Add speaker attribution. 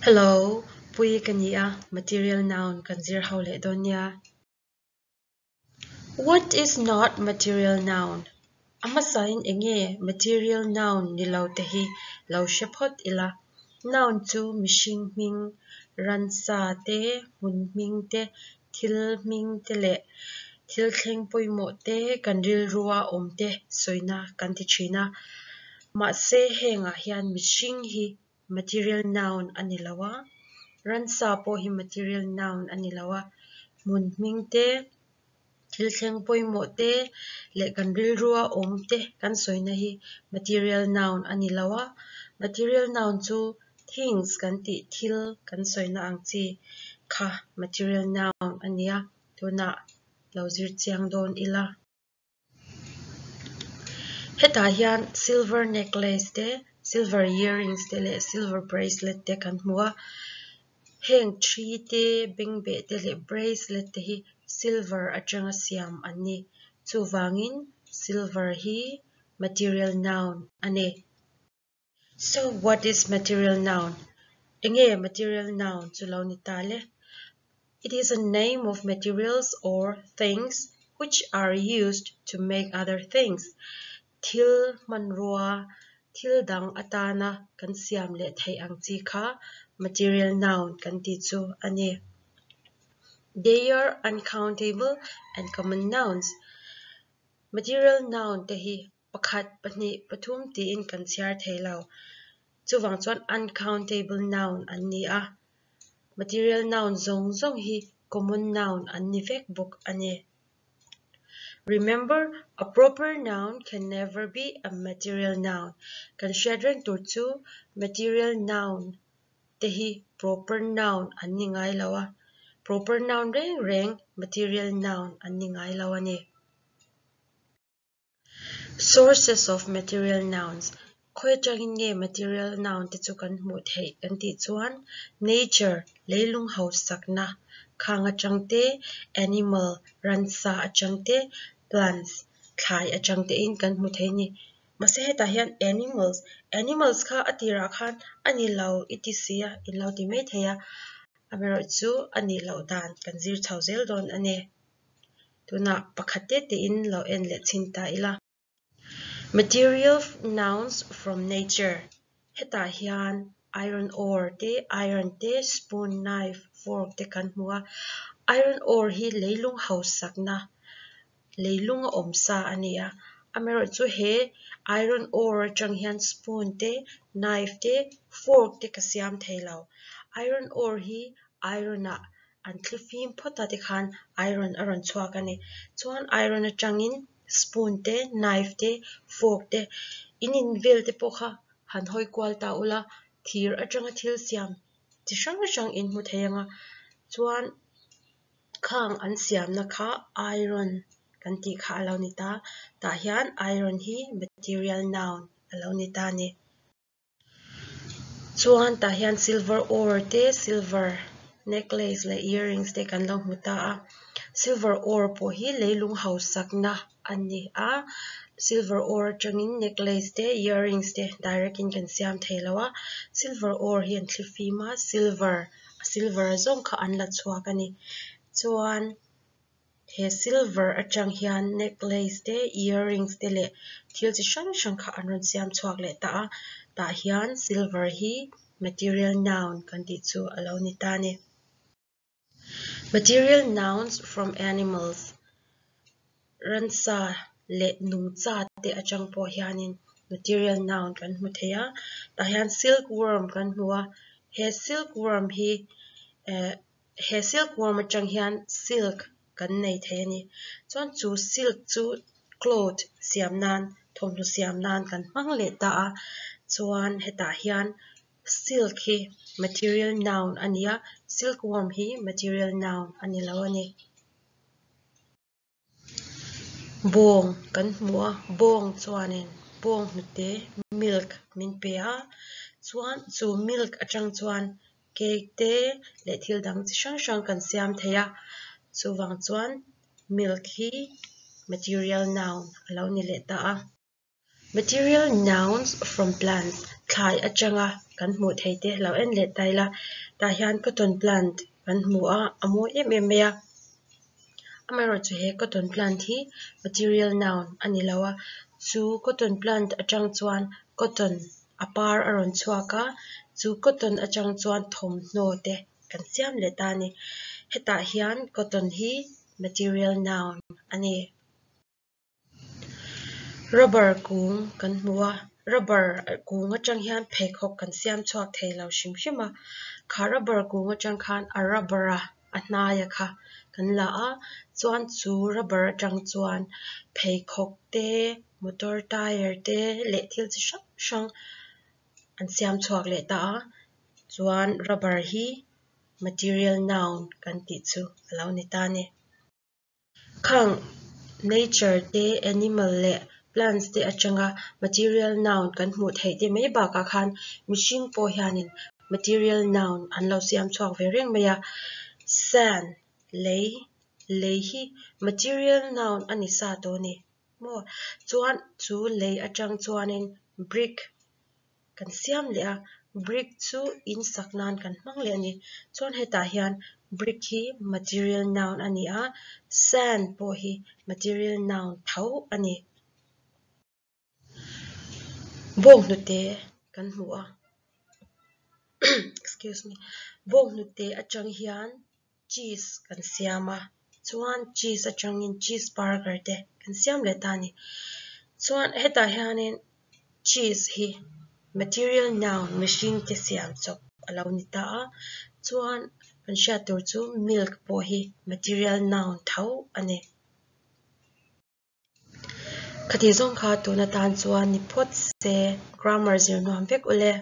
Speaker 1: Hello, Puii ka ni a, material noun kan zir ho leh dawn nia. What is not material noun? A hmasain enge material noun ni lo te hi lo hre phawt ila. Noun chu mihring hming, ransa te, hmun hming te, thil hming te leh thil thleng pawimawh te kan rilrua awm te sawina kan ti thin a. Mahse hengah hian mihring hi material noun a ni lo a, ransa pawh hi material noun a ni lo a, hmun hming te, thil thleng pawimawh te leh kan rilrua awm te kan sawina hi material noun a ni lo a, material noun chu things kan tih thil kan sawina ang chi kha material noun a nia, tunah lo zir chiang dawn ila. Hetah hian silver necklace te, silver earrings te leh silver bracelet te kan hmu a. Heng thi te, bengbeh te leh bracelet te hi silver atanga siam an ni. Chuvangin silver hi material noun a ni. So what is material noun? Enge material noun chu lo ni ta le? It is a name of materials or things which are used to make other things. Thil hmanrua, thil dang atana kan siam leh theih ang chi kha material noun kan tih chu a ni. They are uncountable and common nouns. Material noun te hi Pakhat, pahnih, pathum tiin kan chhiar thei lo. Chuvang chuan uncountable noun an ni a. Material noun zawng zawng hi common noun an ni vek bawk a ni. Remember, a proper noun can never be a material noun. Kan hriat reng tur chu material noun te hi proper noun an ni ngai lo a. Proper noun reng reng material noun an ni ngai lo a ni. Sources of material nouns, Khawi atangin nge material noun te chu kan hmuh theih kan tih chuan nature, leilung hausakna, khang atang te, animal, ransa atang te, plants, thlai atang te in kan hmu thei a ni. Mahse hetah hian animals, animals kha a tirah khan a ni lo i ti si a, in lo ti mai thei a, amaherawhchu a nih loh dan kan zir chho zel dawn a ni. Tunah pakhat te tein lo en leh chhin ta ila. Material nouns from nature Hetah hian iron ore te, iron te, spoon, knife, fork te kan hmu a. Iron ore hi leilung hausakna, leilung a awm sa a ni a. Amaherawhchu he iron ore atang hian spoon te, knife te, fork te ka siam thei lo. Iron ore hi iron ah An thli fim phawt a tikhan iron a rawn chhuak a ni. Chuan iron atangin spoon te, knife te, fork te, in in vel te pawh kha han hawi kual ta ula, thir atanga thil siam chi hrang hrang in hmu thei ang a. Chuan khang an siamna kha iron kan tih kha a lo ni ta. Tah hian iron hi material noun a lo ni ta a ni. Chuan tah hian silver ore te silver necklace leh earrings te kan lo hmu ta a silver ore pawh hi leilung hausakna a ni a silver ore atangin necklace te earrings te direct in kan siam thei lo a silver ore hi an thli fim a silver a silver zawng kha an la chhuak a ni chuan. He silver atang hian necklace te earrings te leh thil chi hrang hrang kha an rawn siam chhuak leh ta a tah hian silver hi material noun kan tih chu a lo ni ta a ni. Material nouns from animals ransa leh nungcha te atang pawh hianin material noun kan hmu thei a tah hian silk worm kan hmu a he silk worm hi eh He silk worm atang hian silk kan nei thei a ni. Chuan chu silk chu cloth siam nan, thawmhnaw siam nan kan hmang leh ta a. Chuan hetah hian silk hi material noun a ni a, silk worm hi material noun a ni lo a ni. Bawng kan hmu a, bawng chuanin bawng hnute milk min pe a, chuan chu milk atang chuan cake te leh thil dang chi hrang hrang kan siam thei a, chuvang chuan milk hi material noun a lo ni leh ta a. Material nouns from plants. Thlai atanga kan hmuh theih te lo en leh ta ila tah hian cotton plant kan hmu a, a mawi em em mai a. Amaherawhchu he cotton plant hi material noun a ni lo a, chu cotton plant atang chuan cotton a par a rawn chhuak a, chu cotton atang chuan thawmhnaw te kan siam leh ta a ni. Hetah hian cotton hi material noun a ni. Rubber kung kan hmu a, rubber kung atang hian pheikhawk kan siam chhuak thei lo hrim hrim a, kha rubber kung atang khan a rubber a a hnaia kha kan la a, chuan chu rubber atang chuan pheikhawk te, motor tyre te leh thil chi hrang hrang an siam chhuak leh ta a, chuan rubber hi material noun kan tih chu a lo ni ta a ni. Khang nature te, animal leh plants te atanga material noun kan hmuh theih te mai bakah khan mihring pawh hianin material noun an lo siam chhuak ve reng mai a. Sand, lei, lei hi material noun a ni sa tawh a ni maw? Chuan chu lei atang chuanin brick kan siam leh a, brick chu in sak nan kan hmang leh a ni. Chuan hetah hian brick hi material noun a ni a, sand pawh hi material noun tho a ni. Bawnghnute kan hmu a, excuse me, bawnghnute atang hian cheese kan siam a, chuan cheese atangin cheese burger te kan siam leh ta a ni. Chuan hetah hianin cheese hi material noun mihring te siam chawp a lo ni ta a, chuan kan hriat tur chu milk pawh hi material noun tho a ni. Khati zawng kha tun atan chuan ni phawt se grammar zir nuam vek ule.